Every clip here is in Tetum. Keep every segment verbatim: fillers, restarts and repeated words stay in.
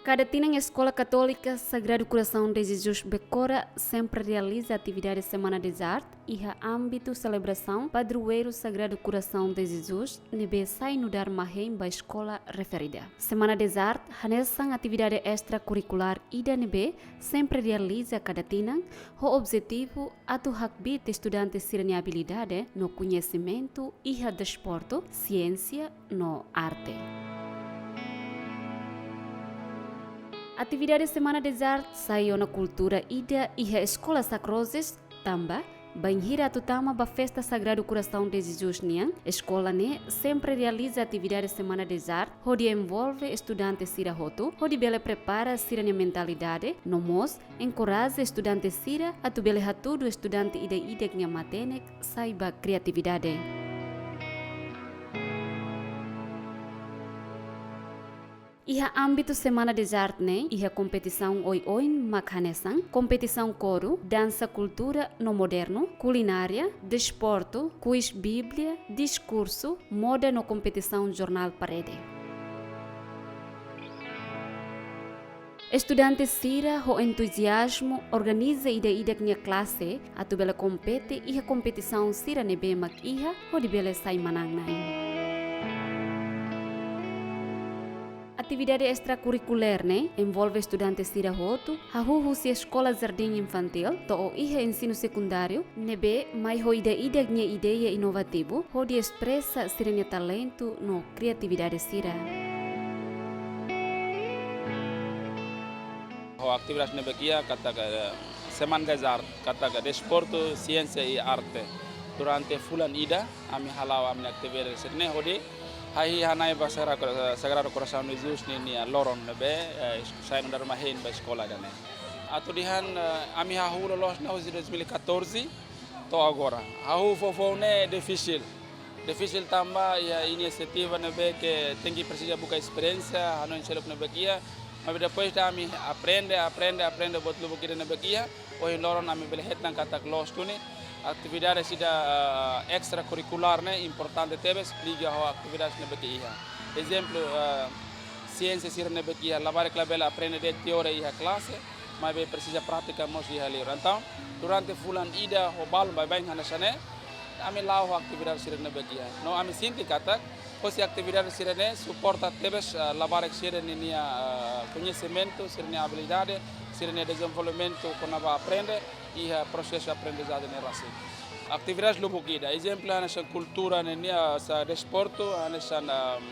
Kada tinan Eskola Katólika Sagrado Coração de Jesus Becora sempre realiza atividade Semana das Artes iha ámbitu selebrasaun padroeiru Sagrado Coração de Jesus ne'ebé sai nu'udar mahein ba eskola referida. Semana das Artes hanesan atividade estrakurrikulár ida ne'ebé sempre realiza kada tinan, ho objetivu atu hakbiit estudante sira-nia abilidade no koñesimentu iha desportu, siénsia no arte. Atividade Semana das Artes sai ona kultura ida iha Eskola Sacrozes, tanba bainhira atu tama ba festa Sagrado Coração de Jesus nian, eskola ne'e sempre realiza atividade Semana das Artes, hodi envolve estudante sira hotu, hodi bele prepara sira-nia mentalidade, no mós enkoraja estudante sira atu bele hatudu estudante ida-idak nia matenek sai ba kriatividade. Iha ámbitu Semana das Artes ne'e, iha kompetisaun oioin mak hanesan, kompetisaun koru, dansa kultura no modernu, kulinária, desportu, kuis Bíblia, diskursu, moda no kompetisaun jornál parede. Estudante sira ho entuziazmu organiza ida-idak nia klase atu bele kompete iha kompetisaun sira ne'ebé mak iha hodi bele sai manán-na'in. Atividade estrakurrikulár ne'e envolve estudante sira hotu, hahú husi eskola jardín infantíl to'o iha ensinu sekundáriu, ne'ebé mai ho ida-idak nia ideia inovativu hodi espresa sira-nia talentu no kriatividade sira. Ho atividade ne'ebé iha katak, eh, Semana das Artes, katak desportu, siénsia i arte. Durante fulan ida, ami hala'o ami-nia atividade sira-ne'e hodi hahi'i hana'i ba Sagra-, Sagrado Coração de Jesus ninia loron ne'ebé, eh, sai nu'udar mahein ba eskola ida-ne'e. Atu dehan, eh, ami hahú loloos ne'e husi dois mil e catorze to'o agora. Hahú foufoun ne'e difisil. Difisil tanba iha inisiativa ne'ebé ke tenke presiza buka esperiénsia, hanoin seluk ne'ebé iha. Maibé depois de ami aprende, aprende, aprende buat lubuk ida ne'ebé iha, ohin loron ami bele hetan katak loos duni. Atividade sira, eh, estrakurrikulár ne'e importante tebes, liga ho atividade ne'ebé iha. Ezemplu, eh, siénsia sira ne'ebé iha, labarik labele aprende de'it teoria iha klase, maibé presiza prátika mós iha liur. Entaun, durante fulan ida ho balun baibain hanesan ne'e, ami la'o ho atividade sira ne'ebé iha. No ami sente katak, husi atividade sira-ne'e suporta tebes, eh, labarik sira-nia, eh, koñesimentu, sira-nia abilidade, sira-nia dezenvolvimentu kona-ba aprende, iha prosesu aprendizagem ne'e rasik. Atividade lubuk ida, ezemplu hanesan kultura ninia, sa desportu, hanesan, ehm,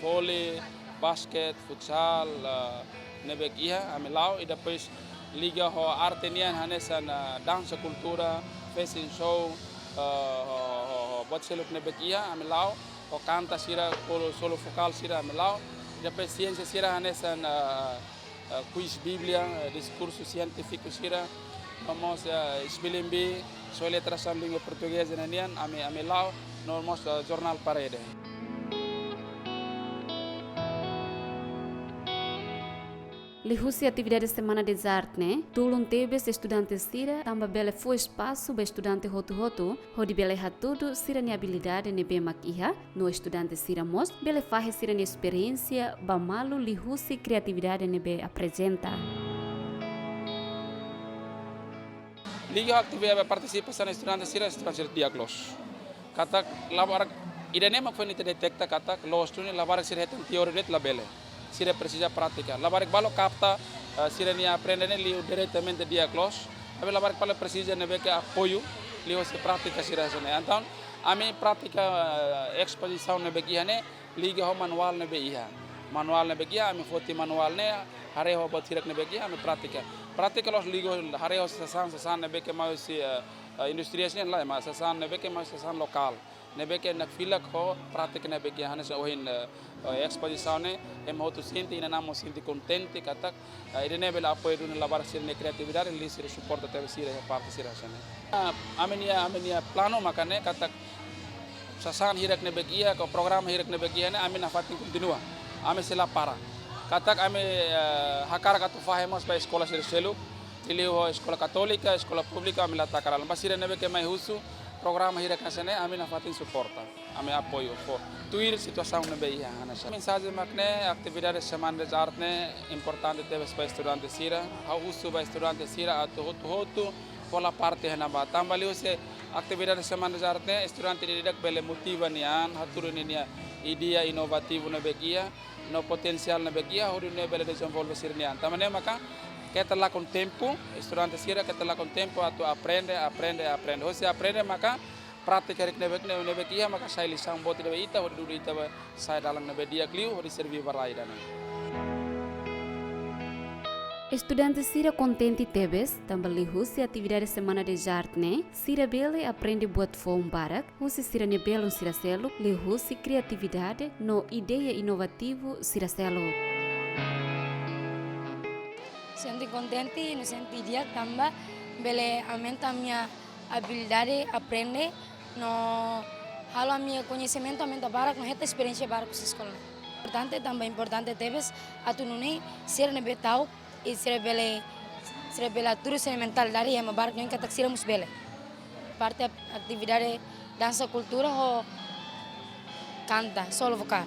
voli, basket, futsal, eh, ne'ebé iha, ami la'o, i depois liga ho arte nian hanesan, eh, dansa kultura, fashion show, eh, ho, ho, ho, buat seluk ne'ebé iha, ami la'o, ho kanta sira, solo, solo vokál sira, ami la'o, i depois siénsia sira hanesan, eh, eh, kuis Bíblia, eh, diskursu sientífiku sira, no mós, eh, Spelling Bee, soletrasaun língua portugeza nian, ami, ami la'o, no mós, eh, jornál parede. Liuhusi atividade Semana das Artes ne'e, tulun tebes estudante sira, tanba bele fó espasu ba estudante hotu-hotu, hodi bele hatudu sira-nia abilidade ne'ebé mak iha, no estudante sira mós bele fahe sira-nia esperiénsia ba malu liuhusi kriatividade ne'ebé aprezenta. Liga ho atividade partisipasaun estudante sira, estudante sira di'ak loos. Katak labarik ida-ne'e mak foin ita detekta katak loos duni labarik sira hetan teoria de'it labele. Sira presiza prátika. Labarik balu kapta, eh, sira-nia aprende ne'e liu diretamente di'ak loos. Tapi labarik balu presiza ne'ebé ke apoiu liuhusi prátika sira hanesan ne'e. Entaun, ami prátika, eh, espozisaun ne'ebé iha ne'e, liga ho manuál ne'ebé iha. Manuál ne'ebé iha, ami foti manuál ne'e, haree ho buat hirak ne'ebé iha, ami prátika. Prátika loos liga ho haree ho sasán, sasán ne'ebé ke mai husi, eh, eh, indústria sira-ne'e lae, mas sasán ne'ebé ke mai sasán lokál. Ne'ebé ke nakfilak ho prátika ne'ebé ke hanesan ohin, eh, eh, espozisaun ne'e, ema hotu sente, inan-aman mós sente kontente, katak, eh, ida-ne'e bele apoiu duni labarik sira-nia kriatividade, liuhusi sira suporta tebes sira iha parte sira hanesan ne'e. Ah, ami-nia, ami-nia planu maka ne'e, katak sasán hirak ne'ebé iha, ka programa hirak ne'ebé iha ne'e, ami nafatin kontinua. Ami sei la para. Katak ami, eh, hakarak atu fahe mós ba eskola sira seluk, liuliu ho eskola katólika, eskola públika, ami la taka ralan. Ba sira ne'ebé ke mai husu programa hirak hanesan ne'e, ami nafatin suporta. Ami apoiu fó tuir situasaun ne'ebé iha hanesan. Mensajen mak ne'e, atividade Semana das Artes ne'e importante tebes ba estudante sira. Ha'u husu ba estudante sira atu hotu-hotu hola parte iha ne'ebá. Tanba liuhusi atividade Semana das Artes ne'e, estudante ida-idak bele motiva nia an, hatudu ninia ideia inovativu ne'ebé iha, no potensiál ne'ebé iha, hodi nune'e bele dezenvolve sira-nia an. Tanba ne'e maka keta lakon tempu, estudante sira keta lakon tempu atu aprende, aprende, aprende. Hosi aprende maka prátika ida ne'ebé, ne'ebé iha maka sai lisaun boot ida ba ita, hodi dudu ita ba sai dalan ne'ebé di'ak liu, hodi serví ba rai ida-ne'e. Estudante sira kontente tebes, tanba liuhusi atividade Semana das Artes ne'e, sira bele aprende buat foun barak husi sira-nia belun sira seluk, liuhusi kriatividade no ideia inovativu sira seluk. Sente kontente no sente di'ak tanba bele aumenta ami-nia abilidade aprende no halo ami-nia koñesimentu aumenta barak no hetan esperiénsia barak husi eskola. Importante, tanba importante tebes atu nune'e sira ne'ebé ta'uk i sira bele, sira bele hatudu sira-nia mentalidade ema barak no katak sira mós bele. Parte atividade dansa kultura ho kanta, solo vokál.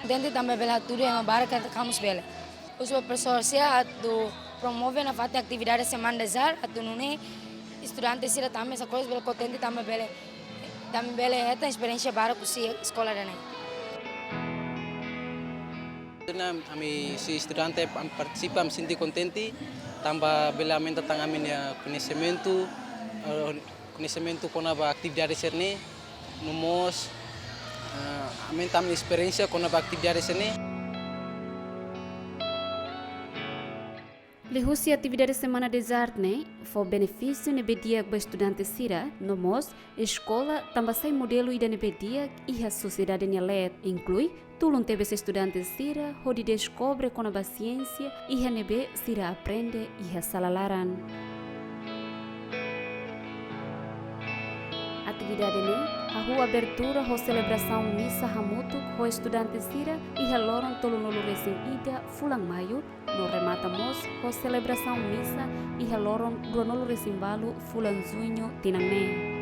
Kontente tanba bele hatudu ema barak katak ha'u mós bele. Husu ba profesór sira atu promove nafatin atividade Semana das Artes, atu nune'e estudante sira tanba sira koñese bele kontente tanba bele, tanba bele hetan esperiénsia barak husi eskola ida-ne'e. Ami husi estudante ami partisipa, ami sente kontente, tanba bele aumenta tan ami-nia koñesimentu, eh, koñesimentu kona-ba atividade sira-ne'e, no mós, eh, aumenta ami-nia esperiénsia kona-ba atividade sira-ne'e. Liuhusi atividade Semana das Artes ne'e, fó benefísiu ne'ebé di'ak ba estudante sira, no mós eskola tanba sai modelu ida ne'ebé di'ak iha sosiedade nia leet, inklui tulun tebes estudante sira hodi deskobre kona-ba siénsia iha ne'ebé sira aprende iha sala laran. Atividade ne'e hahú abertura ho selebrasaun misa hamutuk ho estudante sira iha loron tolunulu resin ida fulan Maiu, no remata mós ho selebrasaun misa iha loron ruanulu resin balu fulan Juñu tinan ne'e.